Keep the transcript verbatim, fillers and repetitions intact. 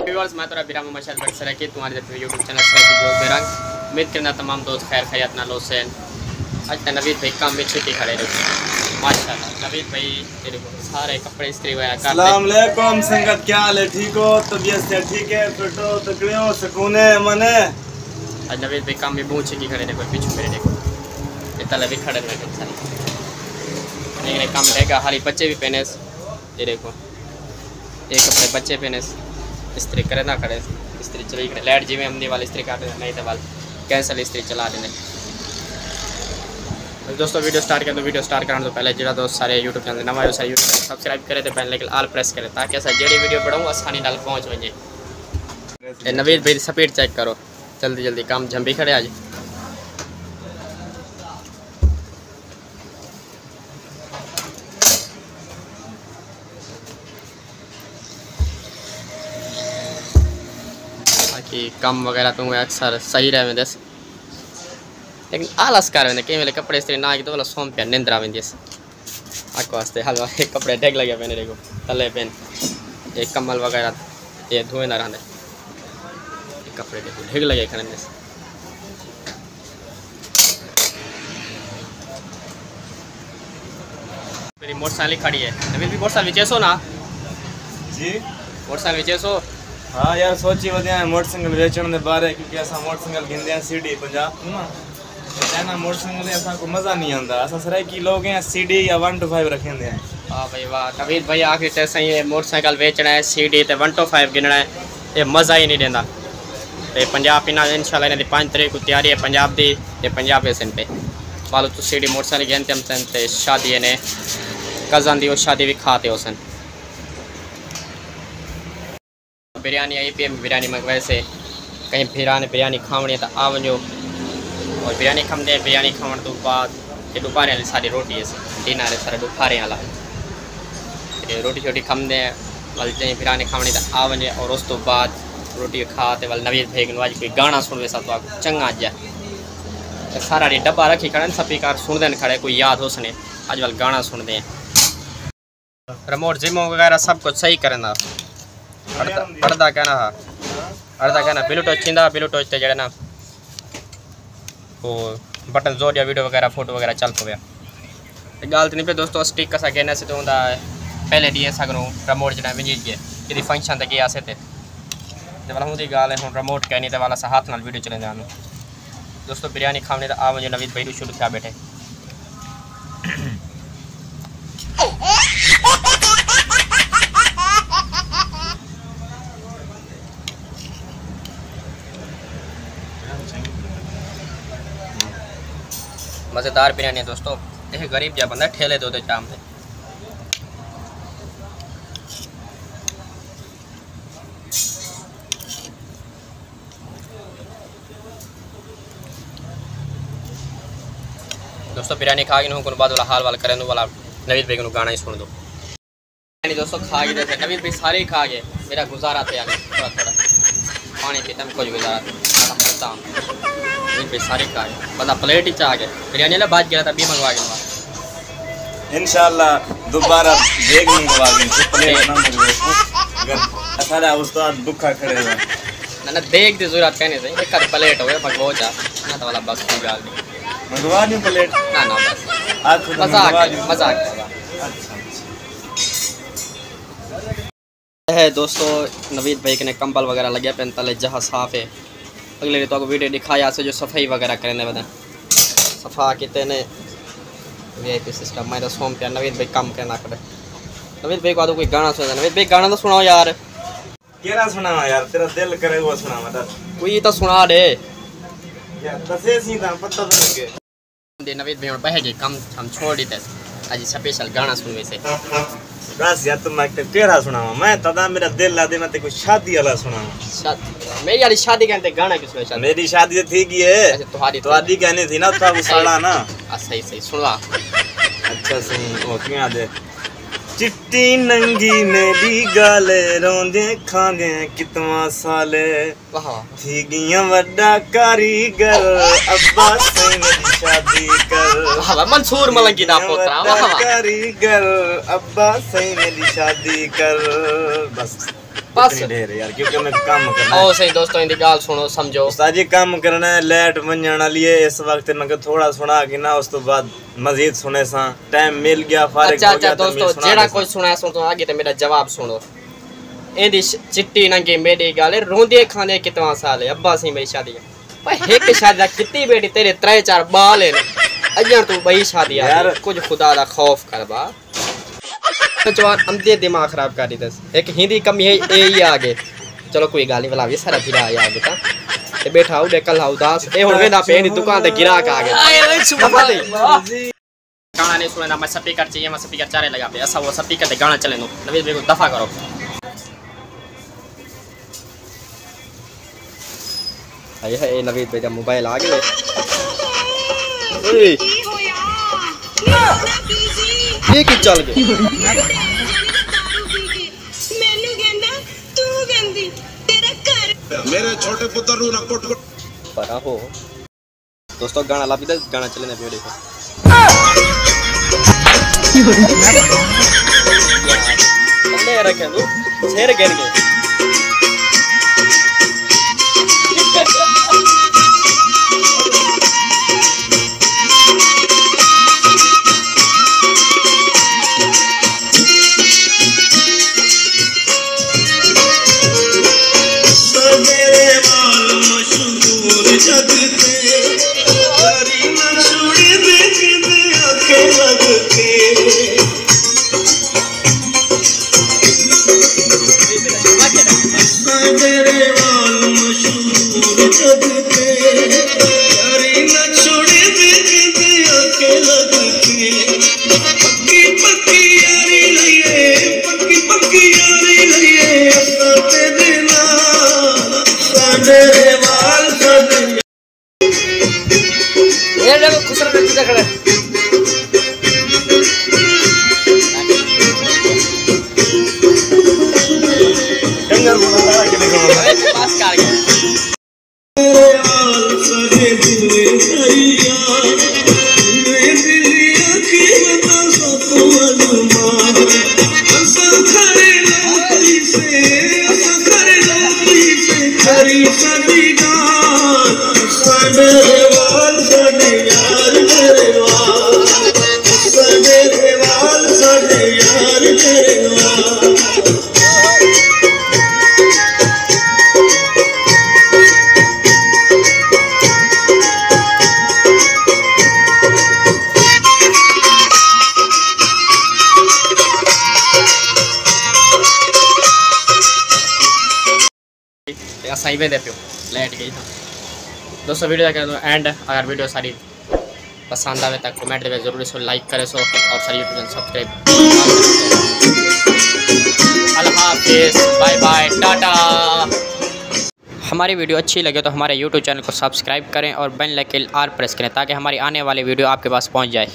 Viewers, میں تہاݙا بھرا محمد شاہد بٹ سرائیکی، تہاݙے اپݨے یوٹیوب چینل سرائیکی ولاگ بیرنگ۔ امید کرینداں تمام دوست خیر خیریت نال ہوسن۔ اڄ تاں نوید بھائی کم وچ چھٹی کھڑے نے۔ ماشاءاللہ، نوید بھائی تیݙے کول سارے کپڑے استری وغیرہ کر ݙتے۔ السلام علیکم سنگت، کیا حال ہے؟ ٹھیک ہو؟ طبیعت سے ٹھیک ہے؟ فٹ ہو؟ تکڑے ہو؟ سکون ہے؟ امن ہے؟ اڄ نوید بھائی کم وچ ٻہوں چھٹی کھڑے نے، کوئی پچھوں میݙے ݙیکھو۔ اے تلے وی کھڑے نے سارے۔ اے کم رہ ڳیا، حالی بچے وی پینے۔ اے ݙیکھو۔ اے کپڑے بچے پئے نے، استری کرے نہ کھڑے، استری چلی کھڑے۔ لائٹ جیویں امدی وال استری کر ݙیندے، نہیں تے وال کینسل استری چلا ݙیندے۔ دوستو، ویڈیو سٹارٹ کر دو۔ ویڈیو سٹارٹ کرݨ توں پہلے جیڑھا دوست سارے یوٹیوب چینل تے نواں آئے ہو، سارے یوٹیوب چینل سبسکرائب کرے تے بیل آئیکن آل پریس کرے، تاکہ اساں جیڑھی ویڈیو بݨاؤں آسانی نال پہنچ ونڄے۔ اے نوید بھائی دی سپیڈ چیک کرو، جلدی جلدی کم جھمبی کھڑے اڄ۔ باقی کم وغیرہ توں اکثر صحیح رہ ویندس، لیکن آلس کر ویندے۔ کئی ویلے کپڑے استری نہ کیتے، ولا سوم پیا، نندر آ ویندی اس۔ اکو واسطے حال کپڑے ڈھگ لگے پئے نے، ݙیکھو تلے پئے نے۔ اے کمبل وغیرہ اے دھوئیں دا رہندے۔ اے کپڑے ݙیکھو ڈھگ لگے کھڑے نے۔ میری موٹر سائیکل کھڑی ہے۔ نوید بھائی، موٹر سائیکل وچیسو نا؟ جی؟ موٹر سائیکل وچیسو؟ ہاں یار، سوچی ودے ہیں موٹر سائیکل ویچݨ دے بارے، کیونکہ اساں موٹر سائیکل گھندے ہیں سی ڈی پنجاب توں نا۔ تے کہنا موٹر سائیکل تے اساں کوں مزہ نہیں آندا۔ اساں سرائیکی لوگ ہیں، سی ڈی یا ون ٹو فائیو رکھیندے ہیں۔ واہ بھائی واہ، نوید بھائی آکھے تے سائیں، اے موٹر سائیکل ویچݨا ہے، سی ڈی تے ون ٹو فائیو گھنݨا ہے، اے مزہ ہی نہیں ݙیندا۔ تے پنجاب انہاں، انشاءاللہ انہاں دی پنج تاریخ کوں تیاری ہے پنجاب دی، تے پنجاب ویسن پئے۔ والو توں سی ڈی موٹر سائیکل گھن تے امسن تے شادی نے کزن دی، او شادی وی کھا تے ہوسن۔ بریانی آئی پئی ہے، بریانی منگوائے سے۔ کہیں بھرا نے بریانی کھاوݨی ہے تاں آ ونڄو۔ اور بریانی کھاندے ہیں، بریانی کھاوݨ توں بعد اے ݙوپہریں والی ساݙی روٹی ہے، ڈنر ہے سارا ݙوپہریں والا۔ تے روٹی شوٹی کھاندے ہیں، ول جیں بھرا نے کھاوݨی تاں آ ونڄے، اور اس توں بعد روٹی کھا تے ول نوید بھائی کنوں اڄ کوئی گانا سݨویساں تہاکوں چنڳا جیہا۔ تے سارا ݙینہہ ڈبہ رکھی کھڑے نے، سپیکر سݨدے نے کھڑے، کوئی یاد ہوسنے۔ اڄ ول گانا سݨدے ہیں۔ ریموٹ زیمو وغیرہ سب کجھ صحیح کریندا۔ پڑھدا، پڑھدا کہنا ہا۔ پڑھدا کہنا بلوٹوتھ تھیندا، بلوٹوتھ تے جیڑھا نا او بٹن زور ݙیا، ویڈیو وغیرہ، فوٹو وغیرہ چل پوے۔ تے ڳالھ تے نہیں پئی دوستو، سٹک اساں گھن آسے تے اوندا پہلے ݙینہہ اساں کنوں ریموٹ جیڑھا ونڄی ڳئے، کدی فنکشن تے ڳئے آسے تے۔ تے ولا اوندی ڳالھ ہے، ہݨ ریموٹ کائنی تے ولا اساں ہتھ نال ویڈیو چلیندے ہن۔ دوستو، بریانی کھاوݨی تاں آ ونڄو، نوید بھائی ݙو شروع تھیا ٻیٹھے۔ مزیدار بریانی ہے دوستو، اے غریب جیہا بندہ ٹھیلے تے اتے چام تے۔ دوستو، بریانی کھا کے نوں کوں بعد ولا حال وال کرے نوں ولا نوید بھائی کوں گانا ہی سݨ ݙو۔ بریانی دوستو کھا کے ݙسے، نوید بھائی سارے ہی کھا گئے، میرا گزارا تھیا نہیں، تھوڑا تھوڑا پاݨی پیتا میں کجھ گزارا تھیا، میں ختم۔ نوید بھائی سارے کھا گئے، بندہ پلیٹ ہی چا گئے، بریانی والا بچ گیا تاں ٻی منگوا کے لوا۔ انشاءاللہ دوبارہ دیگ منگوا گھن، پلیٹ نہ منگوے۔ اگر اساݙا استاد بکھا کھڑے ہوئے۔ نہ، نہ، دیگ دی ضرورت کائنی سئیں، ہک ادھ پلیٹ ہووے، بس ٻہوں چا۔ نہ تاں والا بس کوئی ڳالھ نہیں۔ منگوا ݙیوں پلیٹ؟ نہ، نہ، بس۔ آکھو تاں مذاق منگوا ہے، ݙیوں۔ مذاق ہے۔ اچھا، اچھا۔ ہے دوستو، نوید بھائی کنے کمبل وغیرہ لڳے پئے، تلے جہاں صاف ہے۔ اڳلے ݙینہہ تہاکوں ویڈیو ݙکھایا سے جو صفائی وغیرہ کریندے ودن۔ صفا کیتے نے، وی آئی پی سسٹم۔ میں تاں سوم پیا، نوید بھائی کم کرنا کھڑے۔ نوید بھائی کوں آہدو کوئی گانا سݨا، نوید بھائی گانا تاں سݨاؤ یار۔ کیڑھا سݨاواں یار، تیݙا دل کرے او سݨاواں، ݙس۔ کوئی تاں سݨا ݙے۔ یار، ݙسے سئیں تاں پتہ تاں لڳے۔ دے نوید بھائی ہݨ ٻہہ ڳئے، کم شم چھوڑ ݙتے۔ اڄ سپیشل گانا سݨویسے۔ ݙس یار، توں میں کیڑھا سݨاواں؟ میں تاں میݙا دل آہدے میں تیکوں شادی والا سݨاواں۔ شاد-، میݙی والی شادی کائنی تے گانا کیوں سݨاوے؟ میݙی شادی تاں تھی ڳئی ہے۔ اچھا، تہاݙی تہاݙی کائنی تھی نا، اتھاں کوں ساڑا نا۔ آ، صحیح، صحیح، سݨوا۔ اچھا سئیں، او کیویں آہدے؟ چٹی ننگی میݙی ڳالھ، روندیں کھاندیں کتواں سالے۔ واہ واہ۔ تھی ڳیاں وݙا کاریگر، ابا سئیں میݙی شادی کر۔ واہ واہ، منصور ملنگی دا پوترا، واہ واہ۔ کاریگر، ابا سئیں میݙی شادی کر۔ بس۔ بس۔ اتنی ڈھیر ہے یار، کیونکہ میں کم کرنا ہے۔ او صحیح دوستو، ان دی ڳالھ سُݨو، سمجھو۔ استاد جی، کم کرنا ہے، لائٹ ونڄݨ والی ہے، اس وقت میں کہ تھوڑا سُݨا کے نا، اس تو بعد مزید سُݨے ساں۔ ٹائم مل ڳیا، فارغ اچھا، ہو اچھا ڳیا، تو میں دوستو، سُݨا جیڑھا ݙیساں۔ کوئی سُݨا سُݨ تو آگے تے میݙا جواب سُݨو۔ ایندی ش-، چٹی ننگی میݙی ڳالھ ہے، روندے کھاندے کتنا سال ہے، ابا سی میری شادی ہے۔ پر ہک شادی دا کتی بیٹی، تیرے ترے چار ٻال ہن، اڄݨ توں ٻئی شادی آ یار۔ کجھ خدا دا خوف کر با۔ جوان امدے دماغ خراب کر ݙتس۔ ہک ہیندی کمی ہے، اے ہی آ ڳئے۔ چلو کوئی ڳالھ نہیں، بھلا وی سارا بھرا آ ڳئے تاں۔ تے ٻیٹھا اُݙے کلھا اداس، اے ہݨ ویندا پئے، ایندی دکان تے گراہک آ ڳئے۔ ہائے، اوئے، سبحان اللہ۔ گانا نہیں سُݨیندا، میں سپیکر چاہیے، میں سپیکر چارے لڳا پئے۔ اساں وہ سپیکر تے گانا چلے نو، نوید بھائی کو دفع کرو۔ ہائے ہائے، نوید بھائی دا موبائل آ ڳئے۔ اے، اے کی چل ڳئے؟ میرے چھوٹے پتر نوں نہ کٹ کٹ۔ پرا ہو۔ دوستو، گانا لا پیتا، گانا چلے نہ پیو، ݙیکھو۔ کمرے رکھے تو سر گر ڳئے۔ ساݙے وال مشہور جڳ تے، یاری نہ چھوڑدے جیندے آکھے لڳ کے۔ ساݙے وال مشہور جڳ تے، یاری نہ چھوڑدے جیندے آکھے لڳ کے۔ پکی پکی یاری لئیے، پکی پکی یاری لئیے، اساں تیݙے نال، ساݙے وال ساݙے۔ اے ݙیکھو خسر پہ کھڑے۔ ڈنگر بولا سارا کنے کھڑا۔ بس کر ڳئے۔ تے اساں ہی ویندے پیوں، لائٹ ڳئی تاں۔ دوستو، ویڈیو دا کر دوں اینڈ۔ اگر ویڈیو ساری پسند آوے تاں کمنٹ دے وچ ضرور ݙسو، لائک کرے سو اور ساری یوٹیوب چینل سبسکرائب۔ اللہ حافظ، بائے بائے، ٹاٹا۔ ہماری ویڈیو اچھی لگے تو ہمارے یوٹیوب چینل کو سبسکرائب کریں اور بیل آئیکن آل پریس کریں تاکہ ہماری آنے والی ویڈیو آپ کے پاس پہنچ جائے۔